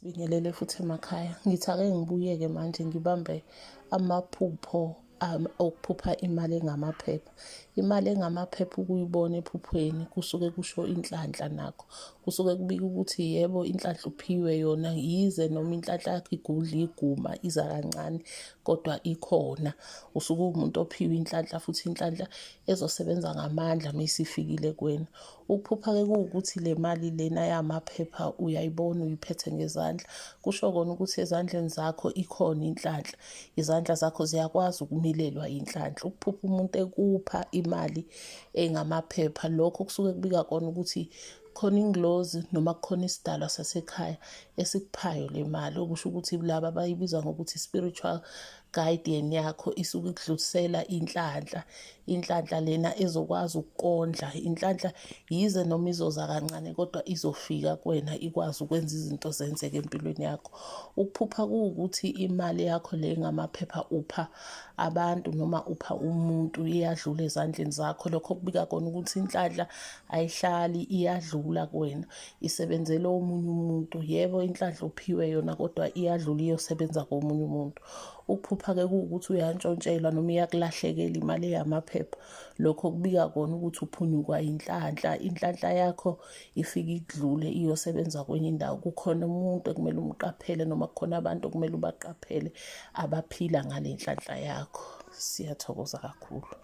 Sibingelele futhi emakhaya. Ngithi ake ngibuyeke manje ngibambe amaphupho okuphupha imali engamaphepha. Imali engamaphepha ukuyibona ephuphweni kusuke kusho inhlanhla nakho. Kusuke kubika ukuthi yebo inhlanhla uphiwe yona yize noma inhlanhla yakho igudla iguma iza kancane kodwa ikhona. Usuke uwumuntu ophiwe inhlanhla futhi inhlanhla ezosebenza ngamandla uma isifikile kuwena. Ukuphupha-ke kuwukuthi le mali lena yamaphepha uyayibona uyiphethe ngezandla. Kusho kona ukuthi ezandleni zakho ikhona inhlanhla. Izandla zakho ziyakwazi ukumilelwa inhlanhla. Ukuphupha umuntu ekupha imali engamaphepha lokho kusuke kubika kona ukuthi khona ingilozi noma kukhona isidalwa sasekhaya esikuphayo le mali okusho ukuthi laba abayibiza ngokuthi spiritual guardian yakho isuke ikudlulisela inhlanhla inhlanhla lena ezokwazi ukukondla inhlanhla yize noma izoza kancane kodwa izofika kuwena ikwazi ukwenza izinto zenzeke empilweni yakho ukuphupha kuwukuthi imali yakho le ngamaphepha upha abantu noma upha umuntu iyadlula ezandleni zakho lokho kubika kona ukuthi inhlanhla ayihlali iyadlula kuwena isebenzela omunye umuntu yebo inhlanhla uphiwe yona kodwa iyadlula iyosebenza komunye umuntu Ukuphupha-ke kuwukuthi uyantshontshelwa noma iyakulahlekela imali eyamaphepha. Lokho kubika kona ukuthi uphunyukwa inhlanhla. Inhlanhla yakho ifike ikudlule iyosebenza kwenye indawo. Kukhona umuntu ekumele umqaphele noma kukhona abantu okumele ubaqaphele abaphila ngale nhlanhla yakho. Siyathokoza kakhulu.